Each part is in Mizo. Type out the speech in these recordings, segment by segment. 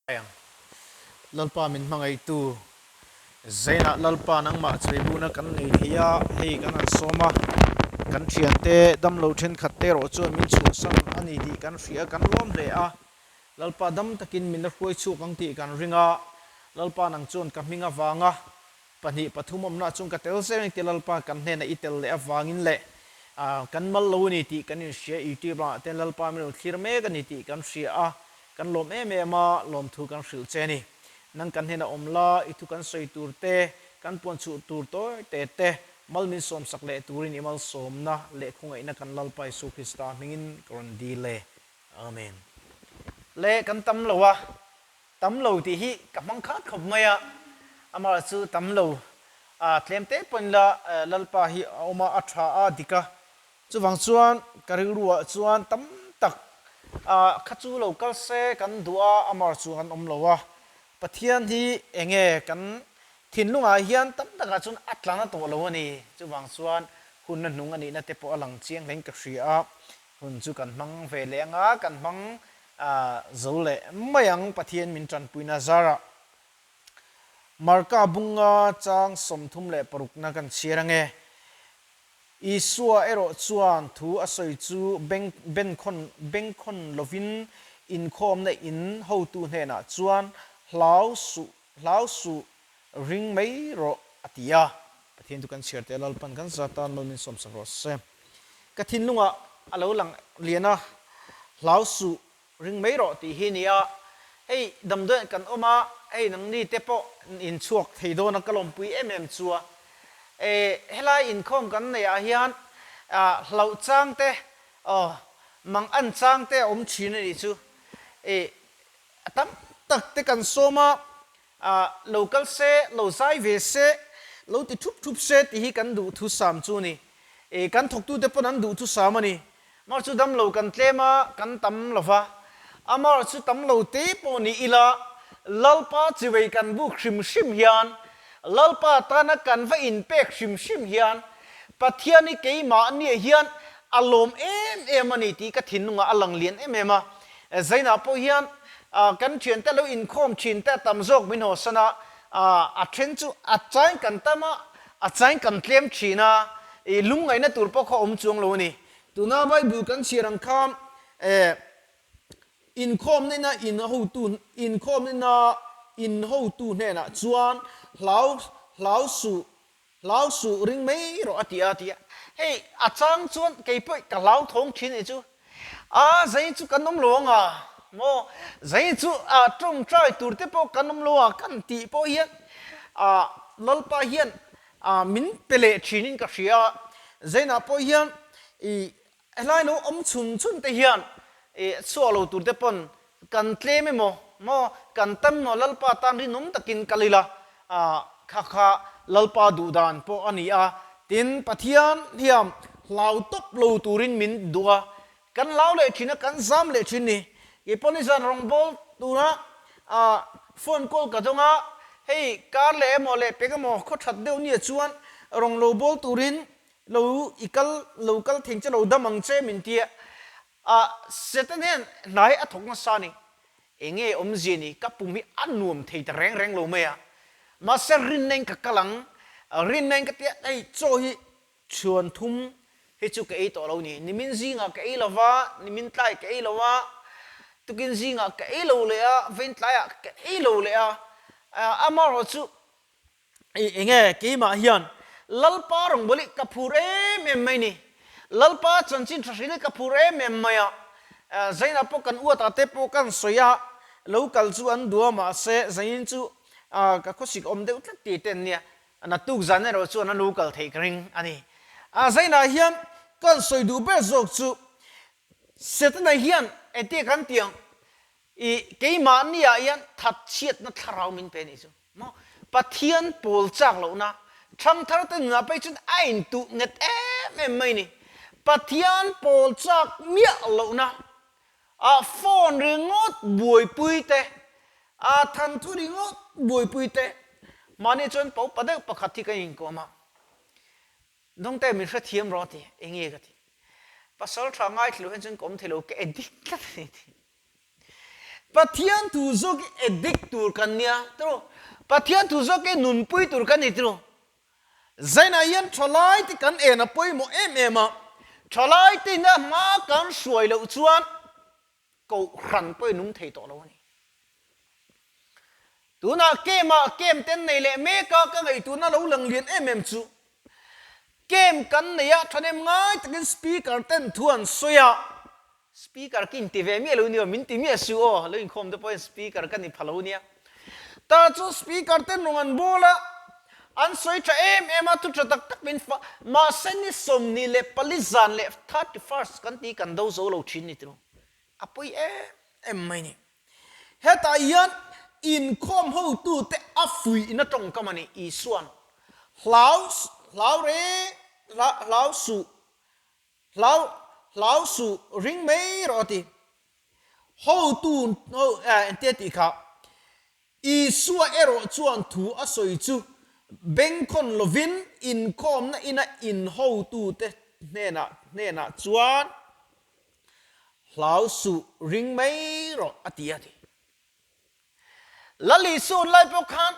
Ang. Lalpa min hmangaihtu Zainah Lalpa nangmah chawibuna kan nei thei a, hei kan han sawm a, kan thiante damlo thenkhat te erawh chuan min chhuahsan a ni tih kan hria, kan lawm hle a, Lalpa dam takin min la hruai chhuak ang tih kan ring a, Lalpa nang chuan ka hming avanga pahnih pathum awmna chuan ka tel zel ang tih Lalpa kan hnenah i tel leh avangin leh kan mal lo a ni tih kan inhria, YouTube ah te Lalpa min rawn thlir mek a ni tih kan hria a, Kan lawm em em a, lawmthu kan hrilh che a ni. Nang kan hnenah awm la, i thu kan sawi tur te, kan puan chhuh tur tawi te te, mal min sawmsak leh turin i malsawmna leh khawngaihna kan Lalpa Isu Krista hmingin ka rawn dil e. Amen. Le kan tam lo a, tam lo tih hi ka hmang khat khawp mai a, amah chu tam lo a, tlem te pawhin la Lalpa hi a awm a, a tha a, dik a, Chuvang chuan ka rilruah chuan tam tak kha chu lo kal se kan duh a, amar chu kan awm lo a. Pathian hi enge kan thinlungah hian tam takah chuan a tla na tawh lo a ni. Chuvang chuan hunna hnung a nihna te pawh a lang chiang hlein ka hria a. Hun chu kan hmang ve leh anga kan hmang zo leh mai ang Pathian min tanpuina zarah. Marka bunga chang 36na kan chhiar ange. Isua erawh chuan thu a sawi chu beng benkhawn bengkhawn lovin inkhawmna in hotu hnenah chuan hlau suh hlau suh ring mai rawh a ti a. Pathian chu kan chhiar teh Lalpan kan za tan mal min sawmsak rawh se. Ka thinlungah a lo lang lian a, hlau suh Ring mai rawh tih hi nia, hei damdawiah kan awm a, hei nangni te pawh in chhuak thei dawn a ka lawmpui em em chu a. E, helai inkhawm kan neih ah hian hlauh chang te, aw, mang an chang te a awm thin a nih chu. E, a tam tak te kan sawm a, lo kal se, lo zai ve se, lo ti thup thup se tih hi kan duhthusam chu a ni. E, kan thawktute pawn an duhthusam a ni. Mar chu dam lo kan tlem a, kan tam lo va. A mar chu tam lo te pawh ni ila, Lalpa chiwei kan buk hrim hrim hian, Lalpa tana kan va inpek hrim hrim hian, Pathian hi keimahniah hian a lawm em em a ni tih ka thinlungah a lang lian em em a. Zainah pawh hian kan thiante lo inkhawm thin te a tam zawk min hawsan a, a then chu a chain kan tam a, a chain kan tlem thin a, i lungngaihna tur pawh kha awm chuang lo a ni. Tuna Bible kan chhiar ang khan eh inkhawmna ina in hotu inkhawmna ina in hotu hnenah chuan hlau hlau suh hlau suh ring mai rawh a ti a ti a. Hei a chang chuan kei pawh ka hlau thawng thin anih chu. A zai chu kan awm lo ang a maw zai chu a tawngtai tur te pawh kan awm lo a kan tih pawh hian ah Lalpa hian A min pe leh thin in ka hria a, Zainah pawh hian i helai lo awm chhun chhun te hian i chhuak lo tur te pawn kan tlem emaw maw kan tam emaw Lalpa tan rinawm takin kal ila a kha kha Lalpa duh dan pawh a ni a, tin Pathian hian hlau tawp lo turin min duh a, kan hlau leh thin a kan zam leh thin ni. Keipawn i zan rawngbâwl tura phone call ka dawng a, hei kar leh emaw leh pek emaw khaw that deuh nia chuan rawn lo bawl turin lo i kal lo kal theng che lo dam ang che min ti a, Satan hian hnai a thawk nasa a ni. Enge awmzia ni ka pum hi a nuam thei ta reng reng lo mai a, mahse rinna in ka kal ang, rinna in ka ti a, hei chaw hi Chhuan thum hi chu ka ei tawh lo ni. Nimin zingah ka ei lo va, nimin tlai ka ei lo a, tukin zingah ka ei lo leh a, vawiin tlaiah ka ei lo leh a. Amaherawh chu eng nge keimah hian Lalpa rawngbawlh hi ka phur em em mai ni. Lalpa chanchin tha hrilh hi ka phur em em mai a. Zainah pawh kan uatah te pawh kan sawi a, lo kal chu an duh a, mahse zanin chu ka khawsik awm deuh tlat tih te an nia. Naktuk zan erawh chuan a nu kal theih ka ring a ni. A zainah hian kan sawi duh ber zawk chu Setana hian engtia kan tih ang i keimahniah hian thatchhiatna thlarau min pe a nih chu maw? Pathian pawl chak lohna thangthar te nunah phei chuan a intuh nghet em em mai a ni. Pathian pawl chak miah lohna a phone ringawt buaipui te, a thanthu ringawt buaipui te, mahni chuan pa upa deuh pakhat hi ka inkawm a, Dawngte min hrethiam rawh a ti, enge ka ti, pasal tha ngaithla lo hian chuan ka awm thei lo, ka addict tlat a ni a ti. Pathian thu zawk hi addict tur kan nia tiraw? Pathian thu zawk hi nunpui tur kan ni tiraw? Zainah hian thalai te kan en a pawimawh em em a, thalai te ina hma kan hruai loh chuan kohhran pawh i nung thei tawh lo a ni. Tunah camp ah camp ten nei leh mek a, ka ngaihtuahna lo lang lian em em chu camp kan nei a, thahnem ngai takin speaker ten thu an sawi a, Speaker ka inti ve miah lo nia, min ti miah suh aw, lo inkhawm te pawhin speaker ka ni pha lo nia. Tah chu speaker ten rawn an bawl a, an sawi tha em em a, thu tha tak tak min fah, mahse ni 24 zan leh 31st kan tih kan do zo lo thin ni tiro, a pawi em em mai ni. Hetah hian inkhawm hotute a fuihna tawngkam a ni, Isua'n hlau hlau reng hlau suh Hlau, hlau suh, ring mai rawh a ti. Hotu, ho, eh, engtia tih kha? Isua erawh chuan thu a sawi chu bengkhawn lovin inkhawmna ina in hotute hnenah, hnenah chuan Hlau suh, ring mai rawh a ti a ti. Lal Isua lai pawh khan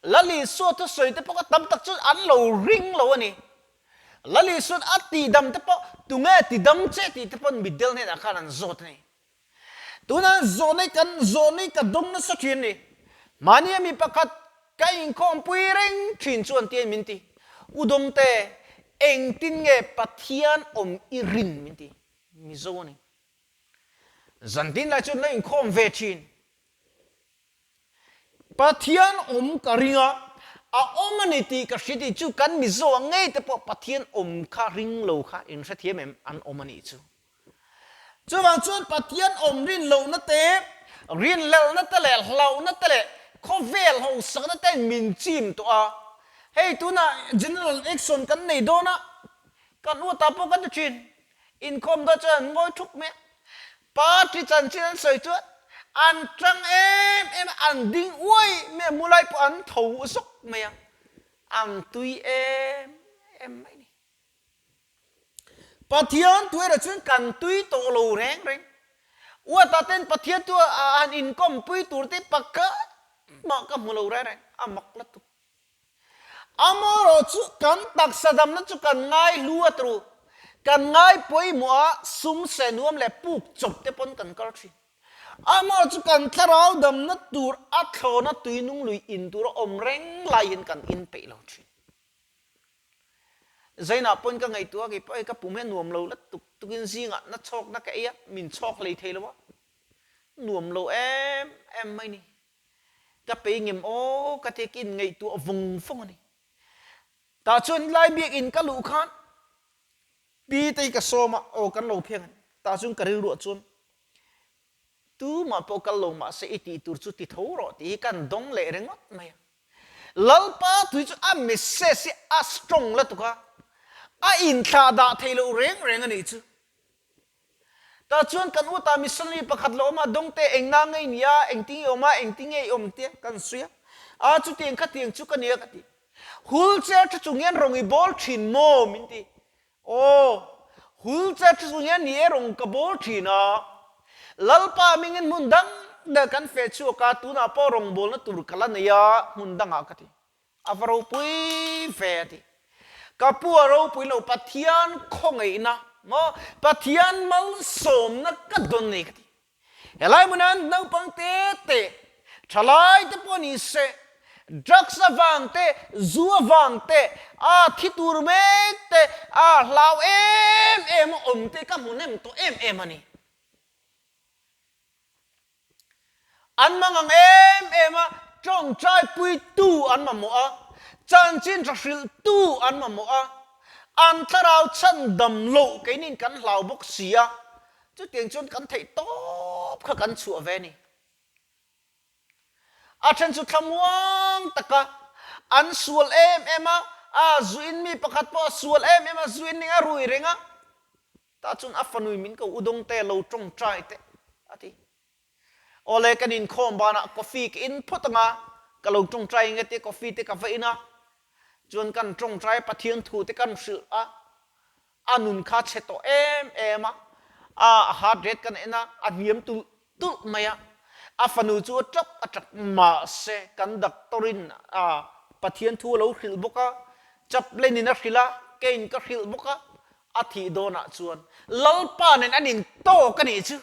Lal Isua thusawi te pawh kha tam tak chuan an lo ring lo a ni. Lal Isua'n a tihdam te pawh tunge tidam che tih te paw'n mitdel hnenah khan an zawt a ni. Tunah zawhna hi kan zawhna hi ka dawng nasa thin a ni. Mahnia mi pakhat ka inkhawmpui reng thin chuan tiin min ti, U Dawngte, engtin nge Pathian awm i rin min ti? Mizo a ni. Zan tin lai chuan la inkhawm ve thin. Pathian awm ka ring a, a awm a ni tih ka hria tih chu kan Mizo ah ngei te pawh Pathian awm kha ring lo kha in hrethiam em an awm a nih chu. Chuvang chuan Pathian awm rin lohna te, rinhlelhna te leh hlauhna te leh khawvel hausakna ten min chim tawh a. Hei tunah General Action kan nei dawn a, kan uatah pawh kan ti thin. Inkhawm dawn chuan an ngawi thup mai a, party chanchin an sawi chuan an tang em em a, an ding uai mai a, mu lai pawh an tho zawk mai a, an tui em em mai a ni. Pathian thu erawh chuan kan tui tawh lo reng reng. Uatah ten Pathian thu a han inkawmpui tur te pakhat mah ka hmu lo reng reng, a mak lutuk. Amaherawh chu kan taksa damna chu kan ngai hlu a tru, kan ngai pawimawh a, sum seh nuam leh puk chawp te pawn kan kal thin. Amaherawh chu kan thlarau damna tur a thlawna tui nung lui in tur a awm reng lai hian kan in peih lo thin. Zainah pawn ka ngaihtuah a, kei pawh hei ka pum hi a nuam lo la tuk tukin zingah na chhawkna ka ei a, min chhawk hlei thei lo a, nuam lo em em mai ni. Ka pei ngem aw ka ti kin ngaihtuah vawng vawng a ni. Tah chuan lai biakinn ka luh khan pi te hi ka sawm a, aw kan lo pheng a ni. Tah chuan ka rilruah chuan tumah pawh kal lo mah se i tih tur chu ti tho rawh tih hi kan dawng leh ringawt mai a. Lalpa tui chu a message hi a strong lutuk a, a inthlah dah theih loh reng reng a nih chu. Tah chuan kan utah missionary pakhat lo awm a, Dawngte eng na ngei nia, engtin i awm a, engtin nge i awm tia kan sawi a. A, chutiang khatiang chu ka nia ka ti. Wheelchair thu chung hian rawng i bawl thin maw? min ti. Aw, wheelchair thu chung hian ni e rawng ka bawl thin a. Lalpa hmingin hmun dang dang kan feh chhuak a, tunah pawh rawngbawlna tur ka la nei a, hmun dangah ka ti. A va ropui ve a ti. Ka pu a ropui lo Pathian khawngaihna maw Pathian malsawmna ka dawn nei ka ti. Helai hmunah naupang te te thalai te pawh ni se drugs avang te zu avang te a thi tur mek te a hlau em em a awm te ka hmu nem tawh em em a ni. An mangang em em a, tawngtaipuitu an mamawh a, chanchin tha hrilhtu an mamawh a, an thlarau chhan dam loh keinin kan hlau bawk si a, chutiang chuan kan theih tawp kha kan chhuah ve a ni. A then chu thlamuang taka an sual em em a, a zuin mi pakhat pawh a sual em em a, zuin ning a rui reng a, Tah chuan a fanui min ko Udawngte lo tawngtai teh a ti. Awle kan inkhawm banah coffee ka in phawt anga ka lo tawngtai nge tia coffee te ka va in a, chuan kan tawngtai a Pathian thu te kan hrilh a, a nun kha chhe tawh em em a, a heart rate kan en a, a hniam tulh tulh mai a. A fanu chu a tap a tap mahse kan doctor in a Pathian thu a lo hrilh bawk a, chaplain in a hrilh a, keiin ka hrilh bawk a, a thih dawnah chuan Lalpa nen an intawk a nih chu.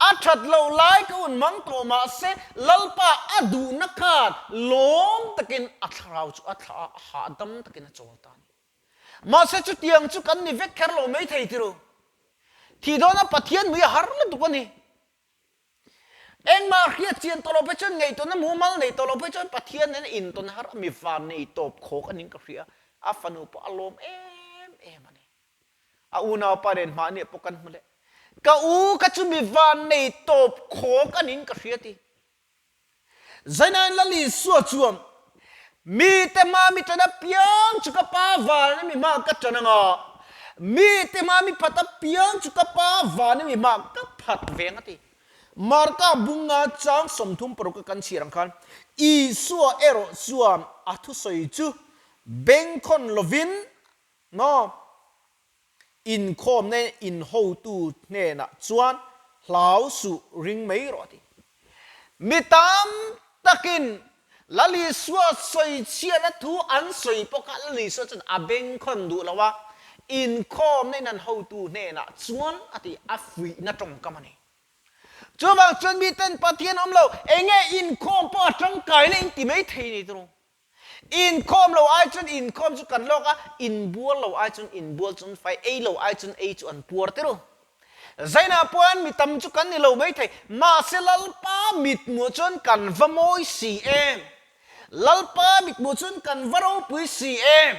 A that loh lai ka un mang tawh mahse Lalpa a duhna khan lawm takin a thlarau chu a thlah a, a hahdam takin a chawl ta a ni. Mahse chutiang chu kan ni vek kher lo mai thei tiro. Thih dawna Pathian mui a har lutuk a ni. Engmah hriat chian tawh lo phei chuan ngaihtuahna mumal nei tawh lo phei chuan Pathian nen a intawn har a, mi van nei tawp khawk a ning ka hria. A fanu pawh a lawm em em a ni. A unaupa nen mahni ah pawh kan hmu leh. Ka u ka chu mi van nei tawp khawk a ning ka hria ti. Zainain Lal Isua chuan, Mite hma mi ṭan apiang chu ka Pa van a mi hma ka ṭan ang a, mite hma mi phat apiang chu ka Pa van a mi hma ka phat ve ang a ti. Marka bunga chang 36 a kan chhiar ang khan Isua erawh chuan a thusawi chu bengkhawn lovin maw Inkhawmna in hotu hnenah chuan hlau suh ring mai rawh a ti. Mi tam takin Lal Isua sawi chhiatna thu an sawi pawh kha Lal Isua chuan a bengkhawn duh lo a, inkhawmna in an hotu hnenah chuan a ti, a fuihna tawngkam a ni. Chuvang chuan miten Pathian awm lo, enge inkhawm pawh a tangkaina in ti mai thei ni turu. Inkhawm lo ai chuan inkhawm chu kan lawk a, inbual lo ai chuan inbual chu an fai, ei lo ai chuan ei chu an puar tir u. Zainah pawhin mi tam chu kan ni lo maithei, mahse Lalpa mithmuh chuan kan va mawi si em? Lalpa mithmuh chuan kan va ropui si em?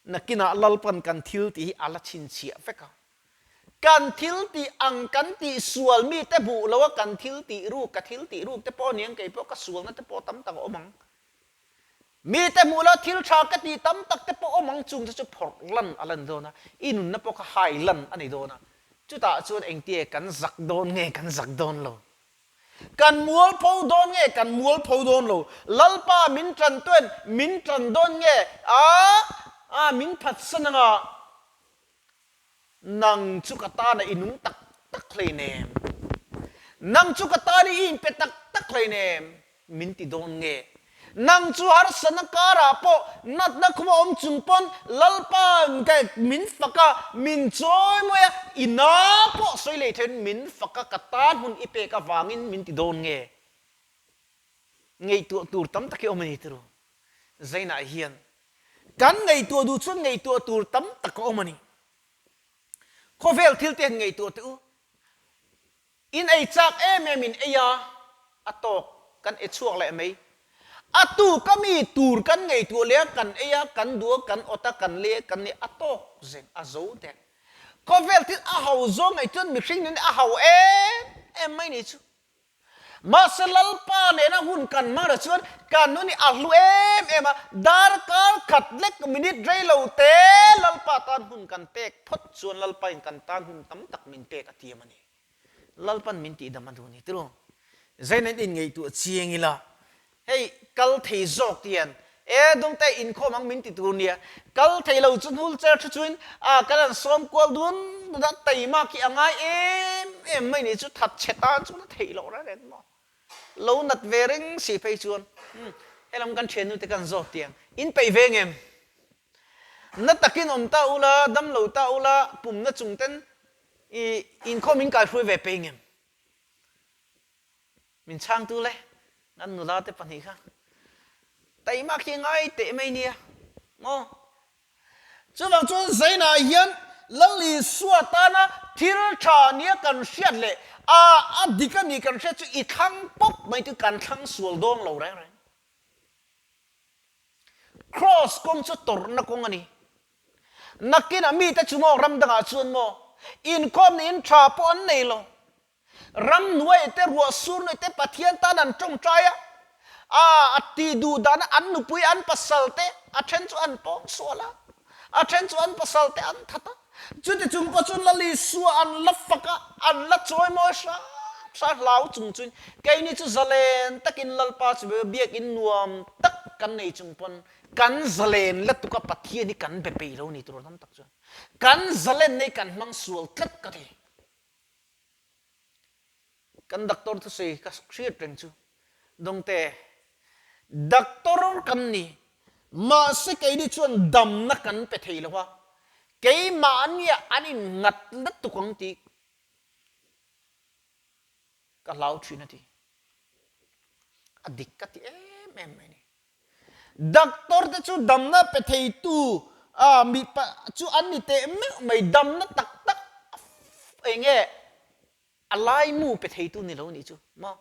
Nakinah Lalpan kan thil tih hi a la chhinchhiah vek a. Kan thil tih ang kan tih sual mite hmuh lo a kan thil tih ruk, ka thil tih ruk te pawh aniang kei pawh ka sualna te pawh tam tak a awm ang. Mite hmuh lo a thil tha ka tih tam tak te pawh awm ang chung te chu phawrh lan a la ni dawn a, i nunna pawh kha hai lan a ni dawn a. Chutah chuan engtia kan zak dawn nge kan zak dawn lo. Kan mualpho dawn nge kan mualpho dawn lo? Lalpa min tan tuen min tan dawn nge a a min phatsan anga nang chu ka tana i nung tak tak hleinem nang chu ka tana i inpe tak tak hleinem min ti dawn nge? Nang chu harsatna karah pawh natna khuma awm chung pawn Lalpa min fak a, min chawi mawi a, i na pawh sawi lei theiin min fak a, ka tan hun i pek avangin min ti dawn nge? Ngaihtuah tur tam tak hi awm a ni tiraw? Zainah hian kan ngaihtuah duh chuan ngaihtuah tur tam tak a awm a ni. Khawvel thil te han ngaihtuah teh u. In ei chak em em in ei a, a tawk kan e chhuak leh mai. A tuk a mi tur kan ngaihtuah leh a, kan ei a, kan duh a, kan awt a, kan lei a, kan nei a tawk zen a zo der. Khawvel thil a ho zawng ngaih chuan mihring nun hi a ho em em mai ni chu. Mahse Lalpa nena hun kan hmang reh chuan kan nun hi a hlu em em a, darkar khat lek minute rei lo te Lalpa tan hun kan pek phawt chuan Lalpa in kan tan hun tam tak min pek a tiam a ni. Lalpan min tihdam a duh ni tiraw? Zain an inngaihtuah chiang ila, hei kal thei zawk ti hian e dawngte inkhawm ang min ti tur nia, kal thei lo chu hnul cher thu chuin a kan han sawm kual dun dun a, taimak hi a ngai em em mai ni chu that chhe tan chuan a theih loh reng reng maw? Lo nat ve reng si phei chuan helam kan thiannu te kan zawt tiang in peih ve ngem? Na takin awm ta ula, dam lo ta ula, pumna chung ten i inkhawm in kaihruai ve pei ngem? Min chhangtu le, kan nula te pahnih kha taimak hi ngai teh mai nia maw? Chuvang chuan Zainah hian Lal Isua tana thil tha nia kan hriat leh a a dik a nih kan hriat chu i thlang pawp mai chu kan thlang sual dawn lo reng reng. Kraws kawng chu tawrhna kawng a ni. Nakinah mite chu maw ram dangah chuan maw inkhawm niin tha pawh an nei lo. Ram hnuai te ruah sur nuai te Pathian tan an tawngtai a, a a tih duh dana an nupui an pasal te a then chu an pawng sual a, a then chu an pasal te an that a. Chuti chung pawh chuan Lal Isua an la fak a, an la chawimawi hram hram hlau chung chuin keini chu zalen takin Lalpa chu biakin nuam tak kan nei chung pawn kan zalen lutuk a Pathian hi kan be peih lo ni tur tam tak chuan kan zalen nei kan hmang sual tlat ka ti. Kan doctor thusawi ka hriat reng chu Dawngte, Doctor kan ni, mahse keini chuan damna kan pe thei lo a, keimahnia an innghat lutuk ang tih ka hlau thin a ti. A dik ka ti em em mai ni. Doctor te chu damna pe theitu mi chu an ni teh meuh mai, damna tak tak eng nge A laimu pe theitu ni lo nih chu maw?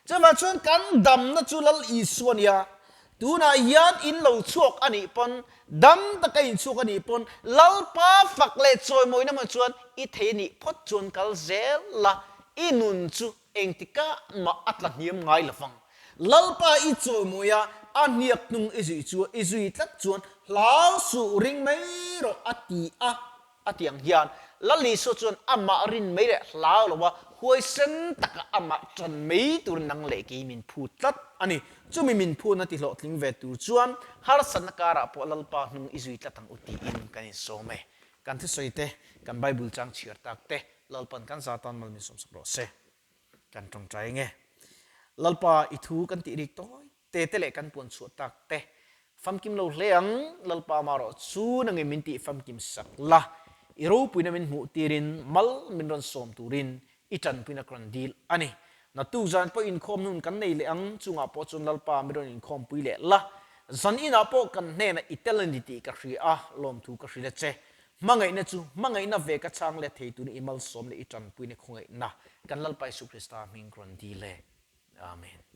Chuvang chuan kan damna chu Lal Isua nia, tunah hian in lo chhuak a nih pawn, dam taka in chhuak a nih pawn, Lalpa fak leh chawimawina hman chuan i thei a nih phawt chuan kal zel la, i nun chu engtikah mah a tla hniam ngai lo vang. Lalpa i chawimawi a, a hniak hnung i zui chu i zui tlat chuan hlau suh ring mai rawh a ti a. A ti ang hian Lal Isua chuan amah rin mai leh hlau lo a, huaisen taka amah ṭan mai turin nang leh kei min phut tlat a ni. Chumi min phutna ti hlawhtling ve tur chuan harsatna karah pawh Lalpa hnung i zui tlat ang u tiin kan insawm e. Kan thusawi te, kan Bible chang chhiar tak te Lalpan kan za tan mal min sawmsak rawh se. Kan ṭawngṭai nge. Lalpa i thu kan tih rik tawi te te leh kan puan chhuah tak te famkim lo hle ang, Lalpa amarawh chu nangin min tih famkim sak la, i ropuina min hmuh tirin mal min rawn sawm turin i tanpuina ka rawn dil a ni. Naktuk zan pawh inkhawm hun kan nei leh ang, chungah pawh chuan Lalpa min rawn inkhawmpui leh la, zan inah pawh kan hnenah i tel a ni tih ka hria a, lawmthu ka hrilh a che. Hmangaihna chu hmangaihna ve ka chhang let thei turin i malsawm leh i tanpuina khawngaihna kan Lalpa Isu Krista hming ka rawn dil e. Amen.